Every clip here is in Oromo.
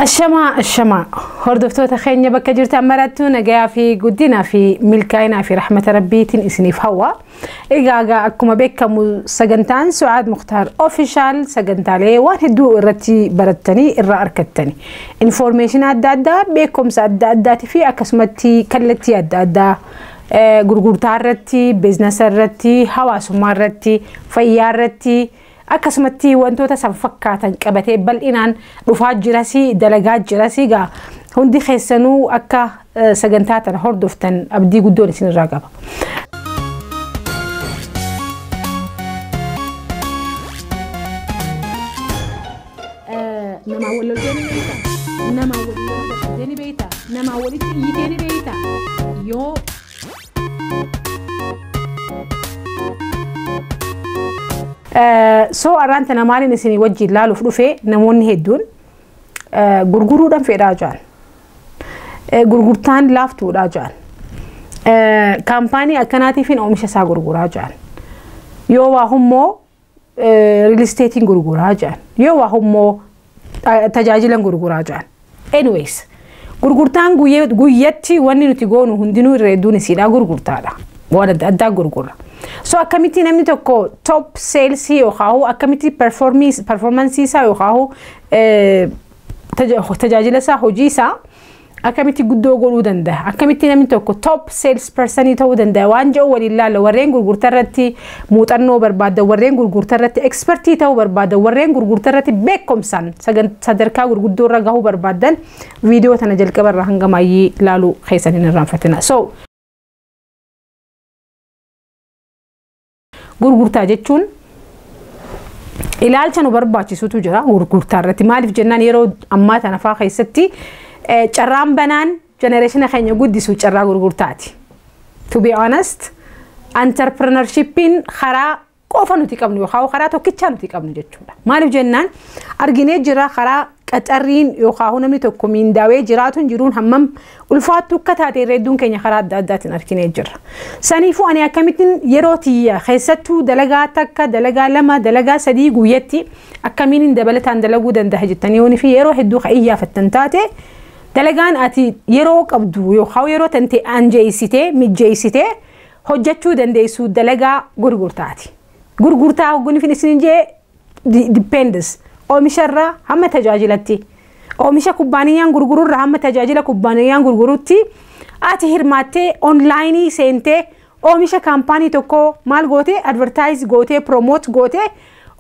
Ashamaa ashamaa hordoftoota keenya bakka jirtan marattuu nagayaa fi guddinaa fi milkaa'inaa fi rahmata rabbiitiin isiniif hawwa. Egaa akkuma beekamu sagantaan Su'aad Muktaar Official sagantaalee waan hedduu irratti barattanii irraa argattani. Information adda addaa, beekumsa adda addaatii fi akkasumatti kallattii adda addaa gurgurtaa irratti, biizinasa irratti, hawaasummaa irratti, fayyaa irratti akkasumatti wantoota san fakkaatan qabatee bal'inaan dhufaa jirasi, dalagaa jirasi. Egaa hundi keessanuu akka sagantaa tana hordoftan abdii guddoon isinirraa qaba. Namaa wal loltee ni beektaa? Namaa wal loltee ni beektaa? Namaa walitti iyyitee ni beektaa? Yoo soo arraan tana maaliin isinii wajjin laaluuf dhufe, namoonni hedduun gurguruudhaan fedhaa jiran. Gurgurtaan laaftuudhaa jiran. Kaampaanii akkanaatiifin oomisha isaa gurguraa jiran. Yoo waa hummoo real estatein gurguraa jiran. Yoo waa hummoo tajaajilan gurguraa jiran. Anyways, gurgurtaan guyyatti wanni nuti goonu hundinuu irra hedduun isiidhaa gurgurtaadha. Waan adda addaa gurgurra. So akkamitti namni tokko top sales yookaan akkamitti performance isaa yookaan tajaajila isaa, hojii isaa akkamitti guddoo godhuu danda'a? Akkamitti namni tokko top sales person ta'uu danda'a? Waan jedhu waliin ilaalla. Warreen gurgurtaa irratti muuxannoo barbaadan, warreen gurgurtaa irratti expertii ta'uu barbaadan, warreen gurgurtaa irratti beekumsaan sadarkaa gurguddoo irra gahuu barbaadan viidiyoo tana jalqaba irraa hanga maayyii ilaaluu keessan hin irraanfatina. So gurgurtaa jechuun ilaalcha nu barbaachisutu jira gurgurtaa irratti. Maaliif jennaan, yeroo ammaa tana faa keessatti carraan banaan generation keenya guddisu carraa gurgurtaati. To be honest, entrepreneurshippiin karaa qofa nuti qabnu yookaan karaa tokkichaa nuti qabnu jechuudha. Maaliif jennaan, arginee jira karaa qaxarriin yookaan namni tokko miindaawee jiraatuun jiruun hammam ulfaattuu akka taate hedduun keenya karaa adda addaatiin arginee jirra. Saniifuu ani akkamittiin yeroo tiyya keessattuu dalagaa takka, dalagaa lama, dalagaa sadii guyyatti akkamiin dabalataan dalaguu danda'a jettanii yoonii fi yeroo hedduu kan iyyaafattan taate, dalagaan ati yeroo qabdu yookaan yeroo tante anjeessitee mijjeessitee hojjechuu dandeessu dalagaa gurgurtaati. Gurgurtaa hogguun fi isin jee depends, oomisharraa hamma tajaajilatti. Oomisha kubbaaniyyaan gurgururraa hamma tajaajila kubbaaniyyaan gurgurutti ati hirmaattee online seentee oomisha kaampaanii tokkoo maal gootee, advertise gootee, promote gootee,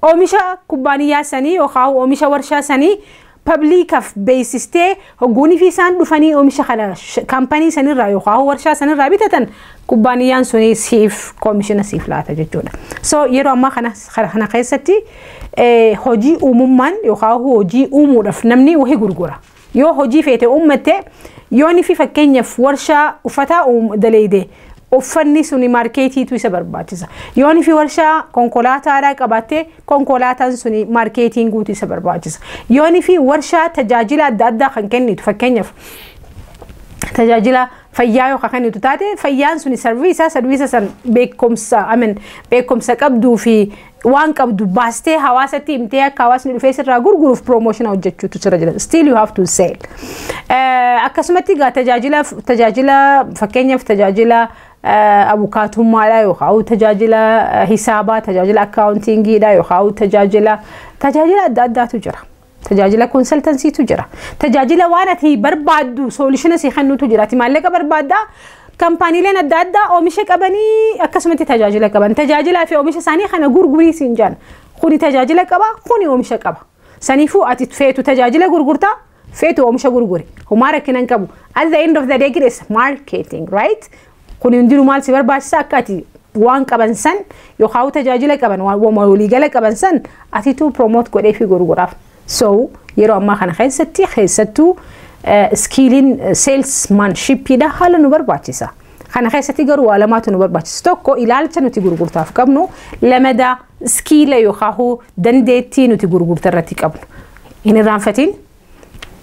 oomisha kubbaaniyyaa sanii yookaan oomisha warshaa sanii publicaaf beeksistee, hogguunii fi isaan dhufanii oomisha kana kaampaanii sanirraa yookaan warshaa sanirraa bitatan, kubbaaniyyaan suni siif koomishina siif laata jechuudha. So yeroo ammaa kana keessatti hojii uumummaan yookaan hojii uumuudhaaf namni wahii gurgura. Yoo hojii feete uummatte, yooni fi fakkeenyaaf warshaa uffataa daleeyde, uffanni suni marketiitu isa barbaachisa. Yooni fi warshaa konkolaataadhaa qabaatte, konkolaataan suni marketinguutu isa barbaachisa. Yooni fi warshaa tajaajila adda addaa kan kennitu, fakkeenyaaf tajaajila fayyaa yookaan kennitu taate, fayyaan suni service san beekumsa amen beekumsa qabduu fi waan qabdu baastee hawaasatti himtee akka hawaasni dhufee sirraa gurguruuf promotion hojjechuutu sirra jira. Still you have to sell. Akkasumatti egaa tajaajila fakkeenyaaf tajaajila abukaatummaadha yookaan tajaajila hisaabaa, tajaajila accountingiidha yookaan tajaajila adda addaatu jira. Tajaajila consultancytu jira. Tajaajila waan ati barbaaddu solution si kennutu jira. Ati maallaqa barbaaddaa, kaampaaniileen adda addaa oomisha qabanii akkasumatti tajaajila qaban. Tajaajilaa fi oomisha isaanii kana gurgurii siin jaan. Kuni tajaajila qaba, kuni oomisha qaba. Saniifuu ati feetu tajaajila gurgurtaa, feetu oomisha gurguri. Homaa rakkina hin qabu. At the end of the day it is marketing, right? Kuni hundinuu maal si barbaachisa? Akka ati waan qaban san yookaan tajaajila qaban, waan waliigala qaban san atitu promote godhee fi gurguraaf. So yeroo ammaa kana keessatti keessattuu skilliin salesmanshipiidha haala nu barbaachisa. Kana keessatti garuu waa lamaatu nu barbaachisa. Tokko, ilaalcha nuti gurgurtaaf qabnu. Lamada, skill yookaan dandeettii nuti gurgurtaa irratti qabnu. Hin irraanfatiin,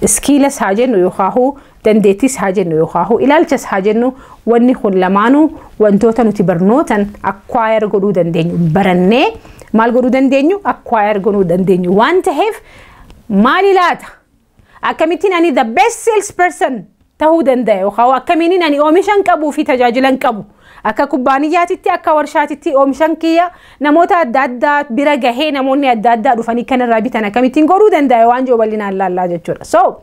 skillas haa jennu yookaan dandeettis haa jennu yookaan ilaalchas haa jennu, wanni kun lamaanuu wantoota nuti barnootan acquire godhuu dandeenyu, barannee maal godhuu dandeenyu, acquire godhuu dandeenyu waan ta'eef maali laata? Akkamittiin ani the best sales person ta'uu danda'a yookaan akkamiin ani oomishan qabuu fi tajaajilan qabu. Akka kubbaaniyyaatitti, akka warshaatitti oomishan kiyya namoota adda addaa bira gahee namoonni adda addaa dhufanii kanarraa bitan akkamittiin godhuu danda'a waan jiru bal'inaan laallaa jechuudha. So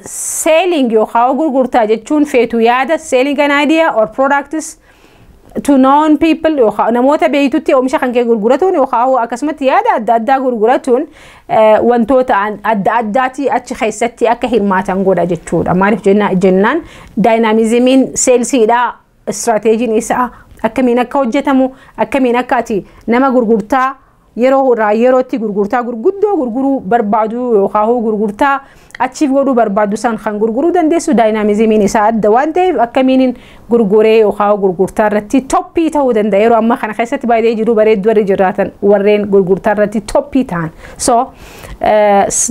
selling yookaan gurgurtaa jechuun feetu yaada, selling an idea or products to known people, yookaan namoota beeytutti oomisha kan kee gurguratuun yookaan akkasumatti yaada adda addaa gurguratuun wantoota adda addaati achi keessatti akka hirmaatan godha jechuudha. Maaliif jennaan, dynamismiin salesiidhaa, strategyn isaa akkamiin akka hojjetamu, akkamiin akka ati nama gurgurtaa yeroo irraa yerootti gurgurtaa gurguddoo gurguruu barbaadu yookaan gurgurtaa achiif godhuu barbaadu san kan gurguruu dandeessu, dynamismiin isaa adda waan ta'eef, akkamiin gurguree yookaan gurgurtaa irratti topii ta'uu danda'a. Yeroo ammaa kana keessatti baay'ee jiru bareedduu warri jiraatan warreen gurgurtaa irratti topii ta'an. So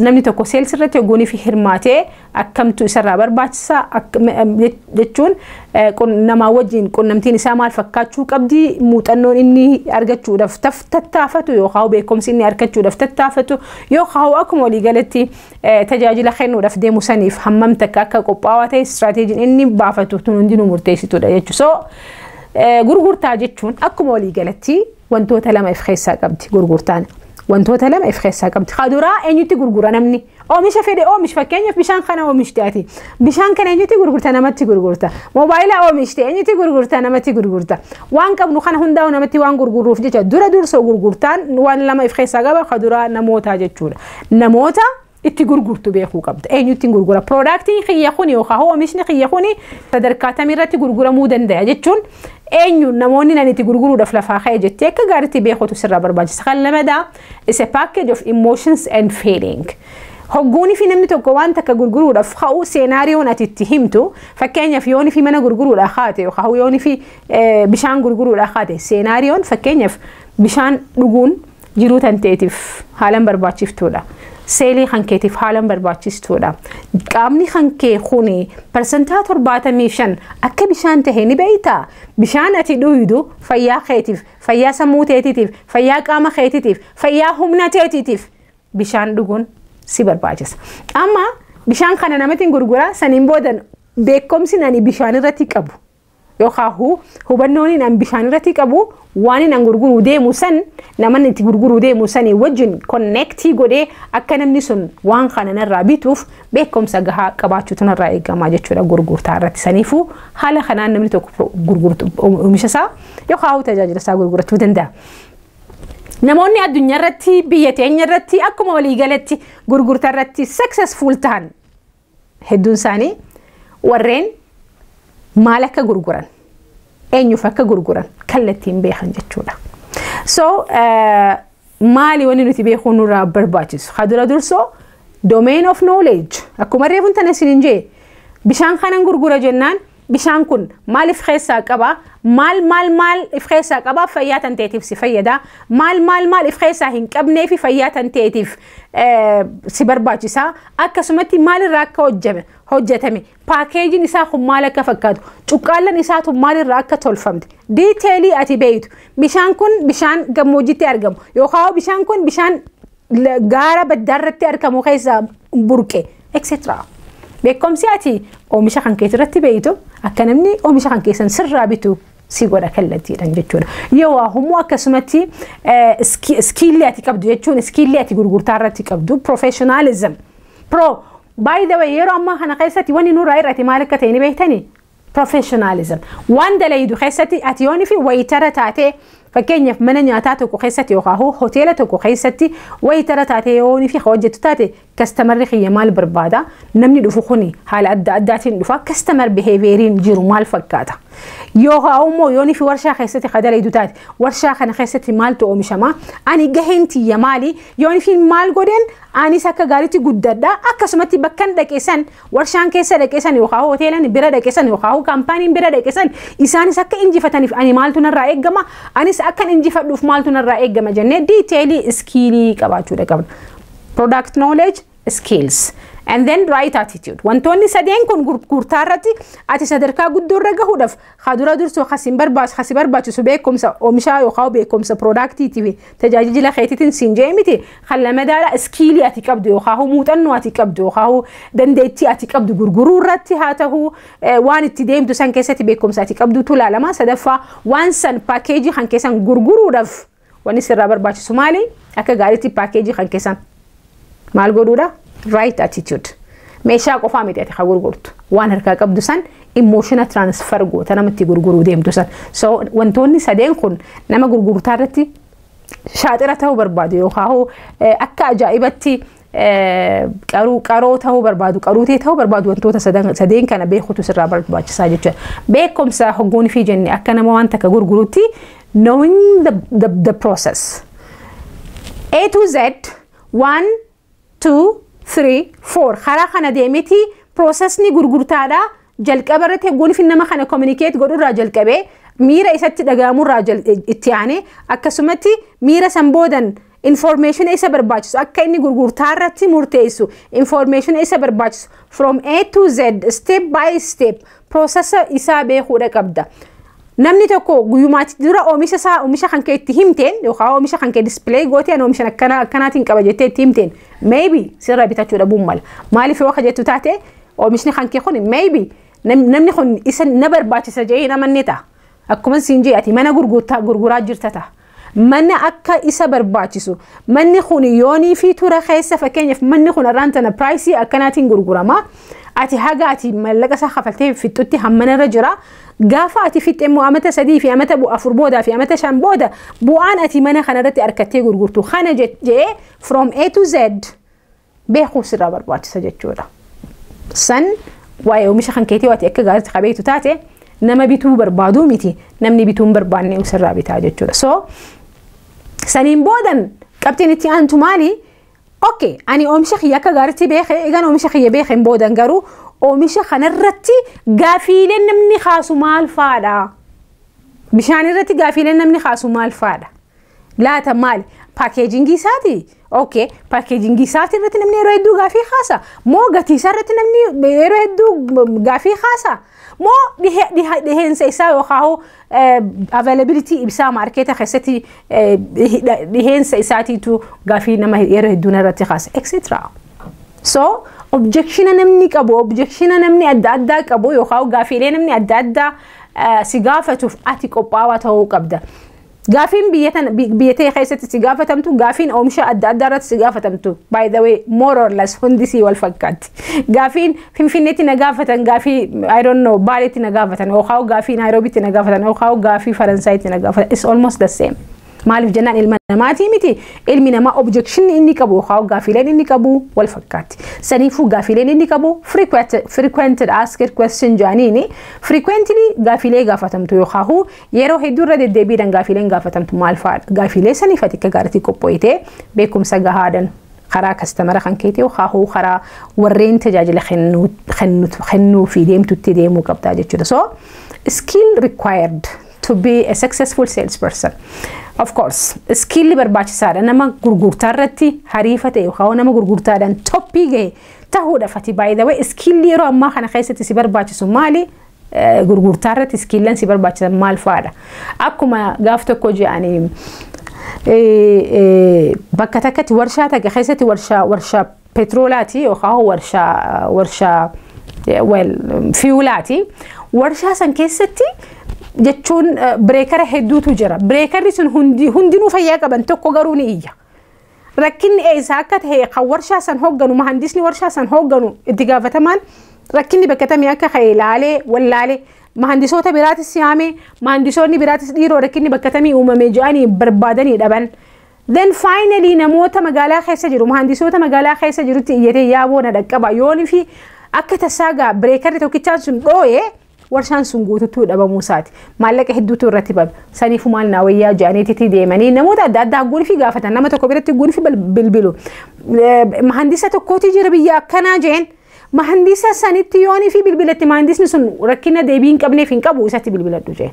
namni tokko sales irratti hogguunii fi hirmaatee akkamtu isarraa barbaachisa jechuun, namaa wajjin qunnamtiin isaa maal fakkaachuu qabdi, muuxannoon inni argachuudhaaf tattaafatu yookaan beekumsi inni argachuudhaaf tattaafatu yookaan akkuma waliigalatti tajaajila kennuudhaaf deemu saniif hammam takka akka qophaawaa ta'e, strategyn inni baafatu tun hundinuu murteessituudha jechuudha. So gurgurtaa jechuun akkuma waliigalatti wantoota lama of keessaa qabdi gurgurtaan. Wantoota lama of keessaa qabdi. Kaduraa, eenyutti gurgura namni? Oomisha fedhe oomish, fakkeenyaaf bishaan kana oomishte ati. Bishaan kana eenyutti gurgurta? Namatti gurgurta. Moobaayila oomishte, eenyutti gurgurta? Namatti gurgurta. Waan qabnu kana hundaa'u namatti waan gurguruuf jecha, dura dursoo gurgurtaan waan lama of keessaa qaba. Kaduraa namoota jechuudha. Namoota itti gurgurtu beekuu qabda. Eenyutti gurgura? Productiin kiyya kuni yookaan oomishni kiyya kuni sadarkaa tamirratti gurguramuu danda'a jechuun, eenyu namoonni nan itti gurguruudhaaf lafaa ka'e jettee akka gaariitti beekutu sirraa barbaachisa. Kan lamadaa is a package of emotions and feeling. Hogguunii fi namni tokko waan takka gurguruudhaaf ka'u, scenarion ati itti himtu, fakkeenyaaf yoonii fi mana gurguruudhaaf haate yookaan yoonii fi bishaan gurguruudhaaf haate, scenarion fakkeenyaaf bishaan dhuguun jiruu tan ta'eetiif haalan barbaachiftuudha. Seelii kan keetiif haalan barbaachistuudha. Qaamni kan kee kuni 75% akka bishaan tahe ni beeytaa. Bishaan ati dhuydu fayyaa keetiif, fayyaa sammuu teetiitiif, fayyaa qaama keetiitiif, fayyaa humna teetiitiif bishaan dhuguun si barbaachisa. Amma bishaan kana namatti gurguraa saniin booda beekumsi ani bishaan irratti qabu yookaan hubannoon ani bishaan irratti qabu waan ani gurguruu deemu san namanni itti gurguruu deemu sanii wajjin connectii godhee akka namni sun waan kana narraa bituuf beekumsa gahaa qabaachuutu narraa eegamaa jechuudha gurgurtaa irratti. Saniifuu haala kanaan namni tokko gurgurtu oomisha isaa yookaan tajaajila isaa gurgurachuu danda'a. Namoonni addunyaa irratti, biyya teenya irratti, akkuma waliigalatti gurgurtaa irratti successful ta'an hedduun isaanii warreen maal akka gurguran, eenyuuf akka gurguran kallattiin beekan jechuudha. So maali wanni nuti beekuu nurraa barbaachisu? Kadura dursoo domain of knowledge. Akkuma reefuun tana isiniin jee, bishaan kanan gurgura jennaan, bishaan kun maal if keessaa qaba, maal maal maal if keessaa qaba, fayyaa tan ta'eetiif si fayyada, maal maal maal if keessaa hin qabnee fi fayyaa tan ta'eetiif si barbaachisa, akkasumatti maalirraa akka hojjetame, packageiin isaa kun maal akka fakkaatu, cuqqaallan isaatu maalirraa akka tolfamte, detailii ati beeytu, bishaan kun bishaan gammoojjitti argamu yookaan bishaan kun bishaan gaara baddaarratti argamu keessaa burqe, etc. Beekumsi ati oomisha kan keessa irratti beeytu akka namni oomisha kan keessan sirraa bitu si godha kallattiidhaan jechuudha. Yoo waa hummoo akkasumatti skillii ati qabdu jechuun skillii ati gurgurtaa irratti qabdu, professionalism. Pro by the way, yeroo ammaa kana keessatti wanni nurraa irratti maal akka ta'e ni beektanii? Professionalism. Waan dalaydu keessatti ati yooni fi waitera taatee, fakkeenyaaf mana nyaataa tokko keessatti yookaan hoteela tokko keessatti waitera taatee yooni fi hojjettu taate, customerri kiyya maal barbaada, namni dhufu kuni haala adda addaatiin dhufa, customer behavioriin jiru maal fakkaata, yookaan immoo yooni fi warshaa keessatti kadalaydu taate, warshaa kana keessatti maaltu oomishama, ani gaheen tiyya maali, yooni fi maal godheen anis akka gaariitti guddadha, akkasumatti bakkan dhaqeessan, warshaan keessa dhaqeessan yookaan hoteelan bira dhaqeessan yookaan kaampaaniin bira dhaqeessan, isaanis akka injifataniif ani maaltu narraa eeggama, anis akkan injifadhuuf maaltu narraa eeggama jennee detailii skillii qabaachuudha qabna. Product knowledge, skills. And then right attitude. Wantoonni sadeen kun gurgurtaa irratti ati sadarkaa guddoo irra gahuudhaaf dura dursoo kasi barbaachisu beekumsa oomishaa yookaan beekumsa productiitii fi tajaajila keetiitiin siin jee miti. Kan lamadaadha, skillii ati qabdu yookaan muuxannoo ati qabdu yookaan dandeettii ati qabdu gurguruu irratti haa ta'u, waan itti deemtu san keessatti beekumsa ati qabdutu ilaalama. Sadaffaa, waan san packageii kan keessan gurguruudhaaf wanni sirraa barbaachisu maali? Akka gaariitti packageii kan keessan maal godhuudha? Right attitude. Meeshaa qofaa miti ati kan gurgurtu. Waan harkaa qabdu san emotiona transfer goota namatti gurguruu deemtu san. So wantoonni sadeen kun nama gurgurtaa irratti shaaxira ta'uu barbaadu yookaan akka ajaa'ibatti qaroo ta'uu barbaadu, qaruutee ta'uu barbaadu, wantoota sadeen kana beekutu sirraa barbaachisaa jechuudha. Beekumsa hogguun fi jenne, akka nama waan takka gurgurutti, knowing the process. A to Z, 1, 2, 3, 4, karaa kana deemeti processni gurgurtaadha. Jalqaba irratti hogguun fi nama kana communicate godhurraa jalqabee, miira isatti dhagahamurraa itti aanee, akkasumatti miira san boodan information isa barbaachisu, akka inni gurgurtaa irratti murteessu information isa barbaachisu, from A to Z, step by step processa isaa beekuudha qabda. Namni tokko guyyumaatti dura oomisha isaa, oomisha kan kee itti himteen yookaan oomisha kan kee display gootee, ani oomisha akkana akkanaatiin qaba jettee itti himteen, maybe sirra bitachuu dhabuun mala. Maaliif yoo jettu taate, oomishni kan kee kun maybe namni kun isa na barbaachisa jedhee namanne ta'a. Akkuma siin jee, ati mana gurgurtaa gurguraa jirta ta'a. Mana akka isa barbaachisu, manni kun yoonii fi tura keessa, fakkeenyaaf manni kun irraan tana priceii akkanaatiin gurgurama. Ati haga ati mallaqa isaa kafaltee fixxutti hammana irra jira. Gaafa ati fixxe immoo amata 3 fi amata 4 boodaa fi amata 5 booda bu'aan ati mana kanarratti argattee gurgurtu kana jedhee from A to Z beekuu sirraa barbaachisa jechuudha. San waa'ee oomisha kan keetii waati akka gaariitti qabeetu taate, nama bituu barbaaduu miti, namni bituu hin barbaanne sirraa bitaa jechuudha. So saniin boodan qabxiin itti aantu maali? Okay, ani oomisha kiyya akka gaariitti beekee, egaan oomisha kiyya beekeen boodan garuu oomisha kanarratti gaafiileen namni kaasu maal faadha? Bishaan irratti gaafiileen namni kaasu maal faadha? Laata maali? Packagingii isaati? Okay, packagingii isaati irratti namni yeroo hedduu gaafii kaasa? Moo gatii isaa irratti namni yeroo hedduu gaafii kaasa? Moo dhiheensa isaa yookaan availability isaa marketa keessatti dhiheensa isaatiitu gaafii nama yeroo hedduu irratti kaasa, etc. So objectiona namni qabu, objectiona namni adda addaa qabu yookaan gaafiilee namni adda addaa si gaafatuuf ati qophaawaa ta'uu qabda. Gaafiin biyya ta'e keessatti si gaafatamtu, gaafiin oomisha adda addaa irratti si gaafatamtu, by the way, more or less hundi si wal fakkaatti. Gaafiin Finfinneetti na gaafatan, gaafii, I don't know, Baaleetti na gaafatan yookaan gaafii Naayiroobitti na gaafatan yookaan gaafii Faransaayitti na gaafatan, it's almost the same. Maaliif jennaan, ilma namaatii miti, ilmi namaa objection inni qabu yookaan gaafiileen inni qabu wal fakkaatti. Saniifuu gaafiileen inni qabu, frequented asked question jaaniini, frequently gaafiilee gaafatamtu yookaan yeroo hedduu irra deddeebiidhaan gaafiileen gaafatamtu maal fa'aadha? Gaafiilee saniif ati akka gaariitti qopho'itee beekumsa gahaadhaan karaa customera kan keetii yookaan karaa warreen tajaajila kennuu fi deemtutti deemuu qabdaa jechuudha. So skill required to be a successful salesperson. Of course, skilli barbaachisaadha. Nama gurgurtaa irratti hariifa ta'e yookaan nama gurgurtaadhaan toppii gahe ta'uudhaaf ati, by the way, skilli yeroo ammaa kana keessatti si barbaachisu maali? Gurgurtaa irratti skillan si barbaachisan maal fa'aadha? Akkuma gaaf tokko jedhanii, bakka takkatti warshaa takka keessatti, warshaa petroolaati yookaan warshaa, well, fuelaati. Warshaa san keessatti jechuun breakera hedduutu jira. Breakerri sun hundinuu fayyaa qaban, tokko garuu ni iyya. Rakkinni eessaa akka ta'e kan warshaa san hoogganu, mahandisni warshaa san hoogganu, itti gaafatamaan, rakkinni bakka tamii akka ka'e ilaalee wallaalee, mahandisoota biraatis yaame. Mahandisoonni biraatis dhiiroo, rakkinni bakka tamii uumame jedhanii barbaadanii dhaban. Then finally namoota magaalaa keessa jiru, mahandisoota magaalaa keessa jirutti iyyatee, yaaboo na dhaqqaba yoonii fi akka tasaa gaa breakerri tokkichaan sun dhooyee warshaan sun guutuutti dhabamuu isaati. Maallaqa hedduutu irratti babe. Saniifuu maal naa wayyaa jedhaniititti deemanii namoota adda addaa guunfi gaafatan. Nama tokko biratti guunfi bilbilu. Mahandisa tokkooti jira biyya akkanaa jeen. Mahandisa sanitti yoonii fi bilbilatti, mahandisni sun rakkina deebii hin qabneef hin qabu, isatti bilbiladhu jeen.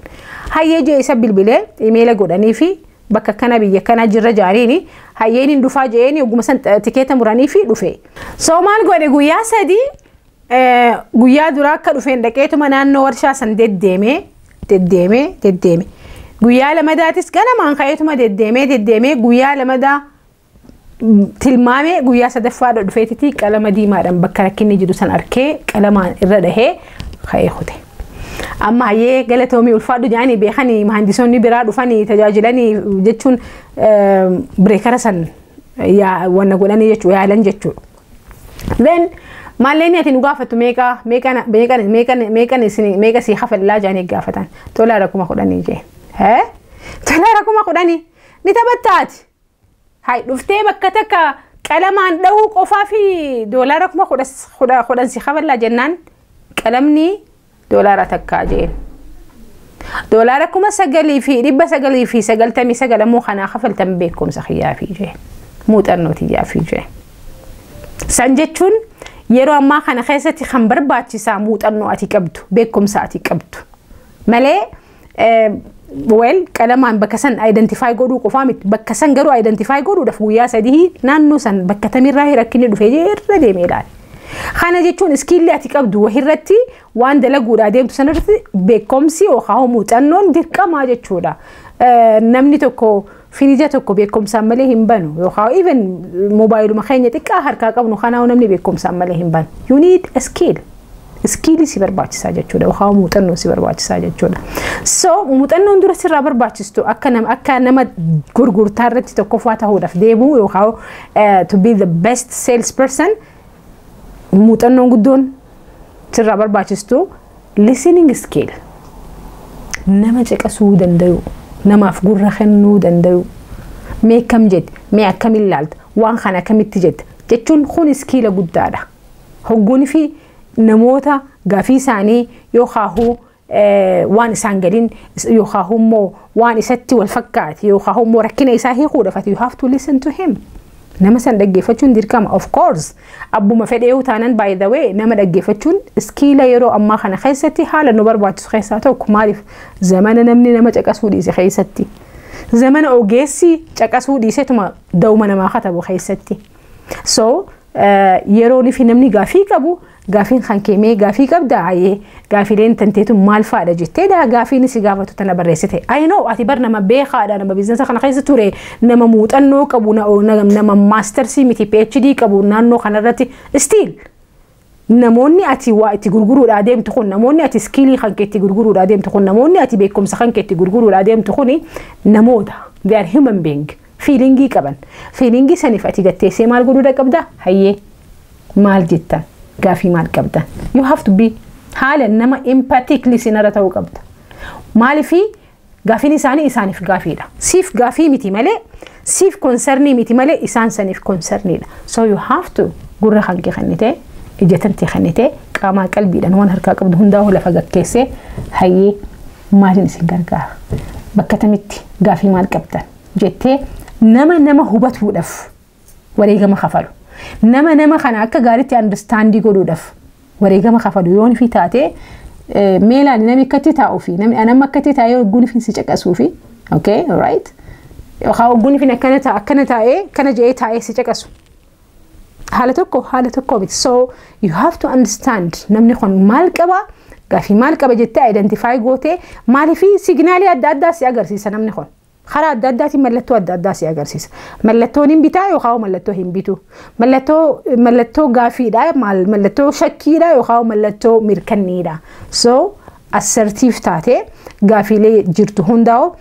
Hayyee jee, isa bilbilee, emaila godhanii fi Bakka kana biyya kana jirra jaaniini hayyeen hin dhufaa jeeni oguma san tikeeta muranii fi dhufe. So maal godhe? Guyyaa 3, guyyaa duraa akka dhufeen dhaqeetuma naannoo warshaa san deddeemee deddeemee deddeeme. Guyyaa lamadaatis ganamaan ka'eetuma deddeemee deddeemee, guyyaa lamadaa tilmaamee, guyyaa sadaffaadha dhufeetiti qalama diimaadhaan bakka rakkinni jiru san arkee qalamaan irra dhahee ka'ee kute. Amma hayyee galatoomii, ulfaadhu jedhanii beekanii, mahandisoonni biraa dhufanii tajaajilanii jechuun breakera san wanna godhanii jechuudha, yaalan jechuudha. Then maalleen ati nu gaafattu meeqa meeqa meeqa meeqa meeqa isin meeqa si hafallaa jedhanii gaafatan. $10,000 jee. Hee? $10,000 ni taphattaati. Hay, dhuftee bakka takka qalamaan dhahuu qofaa fi $10,000 si hafallaa jennaan, qalamni $1 jeen. $9,999 ammoo kanaa kafaltan beekumsa kiyyaa fi jee. Muuxannoo tiyyaa fi jee. San jechuun yeroo ammaa kana keessatti kan barbaachisaa muuxannoo ati qabdu, beekumsa ati qabdu. Malee well, qalamaan bakka san identify godhuu qofaa miti. Bakka san garuu identify godhuudhaaf guyyaa 3 naannoo san bakka tamirraa rakkinni dhufee irra deemee ilaale. Kana jechuun skillii ati qabdu wahirratti waan dalaguudhaa deemtu sanarratti beekumsi yookaan muuxannoon dirqamaa jechuudha. Namni tokko firiija tokko beekumsaan malee hin banu, yookaan even moobaayiluma keenya xiqqaa harkaa qabnu kanaa namni beekumsaan malee hin banu. You need a skill. Skillii si barbaachisaa jechuudha, yookaan muuxannoo si barbaachisaa jechuudha. So muuxannoon dura sirraa barbaachistu akka nama gurgurtaa irratti tokkoffaa ta'uudhaaf deemuu yookaan to be the best salesperson, muuxannoon guddoon sirraa barbaachistu listening skill. Nama caqasuu danda'u, namaaf gurra kennuu danda'u. Mee akkam jette, mee akkam ilaalta, waan kana akkamitti jette jechuun kun skilla guddaadha. Hogguun fi namoota gaafii isaanii yookaan waan isaan galiin yookaan immoo waan isatti wal fakkaate yookaan immoo rakkina isaa hiikuudhaaf, you have to listen to him. Nama san dhaggeeffachuun dirqama. Of course, abbuma fedhee taanan, by the way, nama dhaggeeffachuun skilla yeroo ammaa kana keessatti haala nu barbaachisu keessaa tokko. Maaliif? Zamana namni nama caqasuu dhiise keessatti. Zamana ogeessi caqasuu dhiisetuma da'uma namaa katabu keessatti. So yeroo fi namni gaafii qabu, gaafiin kan keemee gaafii qabda, hayyee, gaafiileen tanteetu maal faadha jettee daa gaafiin si gaafatu tana barreessite. I know ati bar nama beekaadha, nama businessa kana keessa ture, nama muuxannoo qabu, nama mastersii miti PhD qabu naannoo kanarratti. Still namoonni ati waa itti gurguruudhaa deemtu kun, namoonni ati skillii kan kee itti gurguruudhaa deemtu kun, namoonni ati beekumsa kan kee itti gurguruudhaa deemtu kun namoota. They are human being, feelingii qaban. Feelingii saniif ati gatteessee maal godhuudha qabda? Hayyee, maal jettan, gaafii maal qabdan? You have to be haala nama empathic listener ta'uu qabda. Maaliifii gaafiin isaanii isaaniif gaafiidha. Siif gaafii miti malee, siif concernii miti malee, isaan saniif concerniidha. So you have to gurra kan kee kennitee, ija tantee kennitee, qaamaa qalbiidhaan waan harkaa qabdu hundaa lafa gakkeessee, hayyee, maaliin isin gargaara, bakka tamitti gaafii maal qabdan jettee, nama nama hubatuudhaaf wareegama kafalu, nama nama kana akka gaariitti understandii godhuudhaaf wareegama kafalu yoon fi taate, meelaan namni akkatti taa'uu fi namni nama akkatti taa'ee ogguun fi si caqasuu fi, okay, right, yookaan ogguun fi akkana ta'a akkana taa'ee kana jedhee taa'ee si caqasu haala tokko haala tokko miti. So you have to understand namni kun maal qaba, gaafii maal qaba jettee identify gootee. Maaliifi signalii adda addaa si agarsiisa namni kun. Karaa adda addaatiin mallattoo adda addaa si agarsiisa. Mallattoon hin bitaa yookaan mallattoo hin bitu. Mallattoo gaafiidha, mallattoo shakkiidha yookaan mallattoo mirkanniidha. So assertive taatee gaafiilee jirtu hundaa'u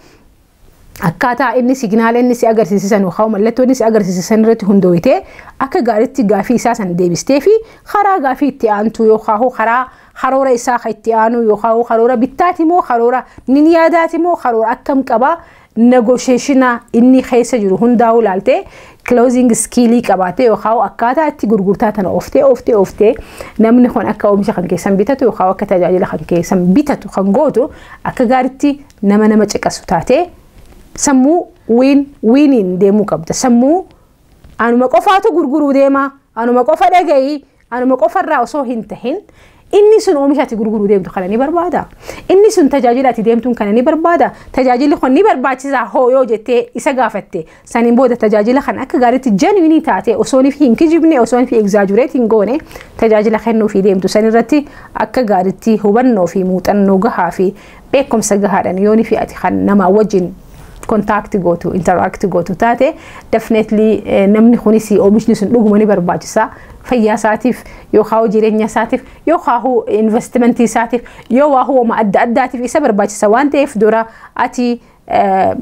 akkaataa inni signala inni si agarsiisan yookaan mallattoo inni si agarsiisan irratti hundooyitee, akka gaariitti gaafii isaa san deebistee fi karaa gaafii itti aantu yookaan karaa karoora isaa kan itti aanu yookaan karoora bittaati moo karoora nin yaadaati moo karoora akkam qabaa, negotiationa inni keessa jiru hundaa'u ilaaltee, closing skillii qabaatee yookaan akkaataa itti gurgurtaa tana ooftee ooftee ooftee namni kun akka oomisha kan keessan bitatu yookaan akka tajaajila kan keessan bitatu kan gootu, akka gaariitti nama nama caqasu taatee, sammuu win winiin deemuu qabda. Sammuu anuma qofaatu gurguruu deema, anuma qofa dhagayi, anuma qofarraa osoo hin tahin. Inni sun oomisha ati gurguruu deemtu kana ni barbaada. Inni sun tajaajila ati deemtuun kana ni barbaada. Tajaajilli kun ni barbaachisaa hoo yoo jettee isa gaafatte, saniin booda tajaajila kana akka gaariitti genuine taate, osoo hin kijibne, osoo hin exaggerate hin goone, tajaajila kennuufii deemtu sanirratti akka gaariitti hubannoo fi muuxannoo gahaa fi beekumsa gahaadhaan yoonii fi ati kan namaa wajjin contact gootu, interact gootu taate, definitely namni kunis oomishni sun dhuguma ni barbaachisa fayyaa isaatiif yookaan jireenya isaatiif yookaan investimentii isaatiif yoo waa hooma adda addaatiif isa barbaachisa waan ta'eef, dura ati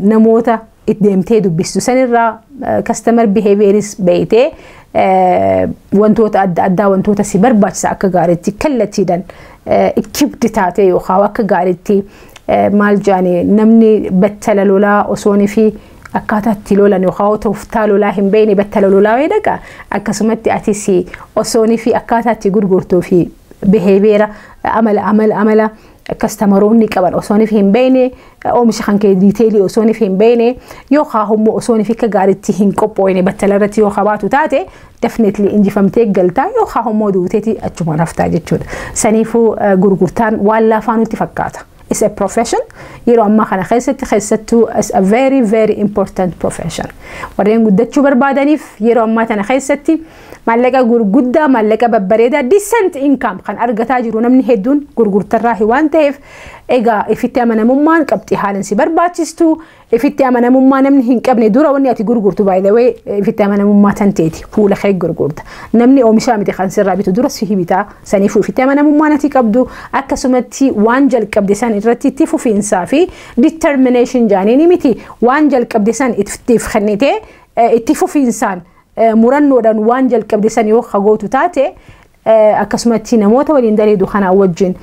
namoota itti deemtee dubbistu sanirraa customer behavioris beeytee, wantoota adda addaa, wantoota si barbaachisa akka gaariitti kallattiidhaan equipped taate yookaan akka gaariitti, maal jaani, namni battala lolaa osoonii fi akkaataa itti lolan yookaan tooftaa lolaa hin beekne battala lolaa wayii dhaqa. Akkasumatti atis osoonii fi akkaataa itti gurgurtuu fi behavior, amala customeroonni qaban osoonii hin beekne, oomisha kan kee detailii osoonii hin beekne yookaan immoo osoonii fi akka gaariitti hin qophooyne battala irratti yoo qabaatu taate, definitely injifamtee galtaa yookaan immoo duuteeti achumaan haftaa jechuudha. Saniifuu gurgurtaan waan laafaa nutti fakkaata. It's a profession. Yeroo ammaa kana keessatti keessattuu is a very very important profession. Warreen guddachuu barbaadaniif yeroo ammaa kana keessatti maallaqa gurguddaa, maallaqa babbareedaa, decent income kan argataa jiru namni hedduun gurgurtarraa waan ta'eef, egaa ifitti amanamummaan qabxii haalan si barbaachistu. Ifitti amanamummaa namni hin qabne, dura wanni ati gurgurtu, by the way, ifitti amanamummaa tan teeti, fuula kee gurgurta. Namni oomishaa miti kan sirraa bitu, dura si bitaa. Saniifuu ifitti amanamummaan ati qabdu, akkasumatti waan jalqabde san irratti itti fufiinsaa fi determination jaaniini miti, waan jalqabde san ittiif kennitee itti fufiinsaan murannoodhaan waan jalqabde san yoo hagootu taate, akkasumatti namoota waliin daleedu kanaa wajjin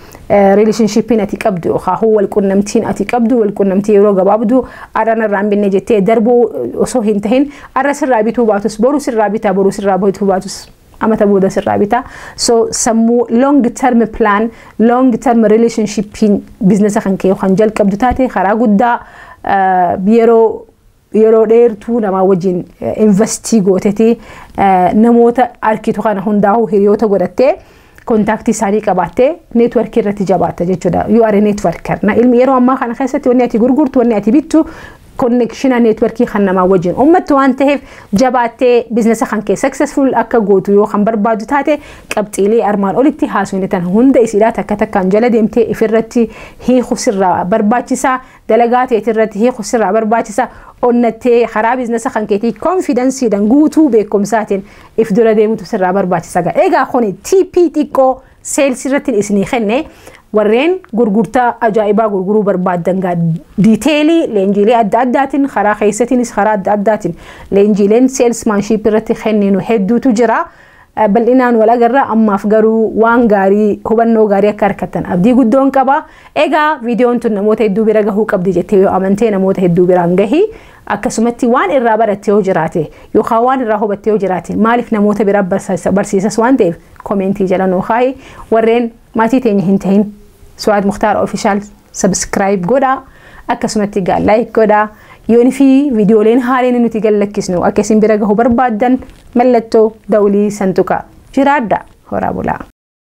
relationshipiin ati qabdu yookaan walqunnamtiin ati qabdu, walqunnamtii yeroo gabaabduu arrana irraa hin binne jettee darbuu osoo hin tahin, arra sirraa bituu baatus boru sirraa bitaa, boru sirraa bituu baatus amata booda sirraa bitaa. So sammuu long term plan, long term relationshipiin businessa kan kee kan jalqabdu taate, karaa guddaa yeroo dheertuu namaa wajjin investii gooteeti, namoota arkitu kana hundaa'uu hiriyoota godhattee, contactii isaanii qabaattee, networkii irratti jabaatta jechuudha. You are a networker. Na ilmi yeroo ammaa kana keessatti wanni ati gurgurtu, wanni ati bittu connection networkii kan namaa wajjin uummattu waan ta'eef, jabaattee businessa kan kee successful akka gootu yoo kan barbaadu taate, qabxiilee armaan olitti haasofne tan hunda isiidhaa takka takkaan jala deemtee ifirratti hiiku sirraa barbaachisaa, dalagaa teetirratti hiiku sirraa barbaachisaa. Onnattee karaa businessa kan keetii confidenceiidhaan guutuu beekumsaatiin if dura deemutu sirraa barbaachisa. Egaa kuni tipii xiqqoo sales irratti isinii kenne. Warreen gurgurtaa ajaa'ibaa gurguruu barbaaddan gaa detailii leenjiilee adda addaatiin, karaa keessatiinis karaa adda addaatiin leenjiileen salesmanship irratti kenninu hedduutu jira. Bal'inaan wal agarra. Ammaaf garuu waan gaarii, hubannoo gaarii akka argattan abdii guddoon qaba. Egaa viidiyoon tun namoota hedduu bira gahuu qabdi jettee yoo amantee, namoota hedduu biraan gahi. Akkasumatti waan irraa baratte yoo jiraate yookaan waan irraa hubatte yoo jiraate, maaliif namoota biraa barsiisas waan ta'eef, commentii jala nuu kaayi. Warreen maatii teenya hin tahin, Suwaad Muktaar Official subscribe godhaa, akkasumatti gaa like godhaa. Yoon fi viidiyooleen haaleen nuti gallakkisnu akka isin bira gahu barbaaddan, mallattoo dawlii santuqa jiraadha, horaa bulaa.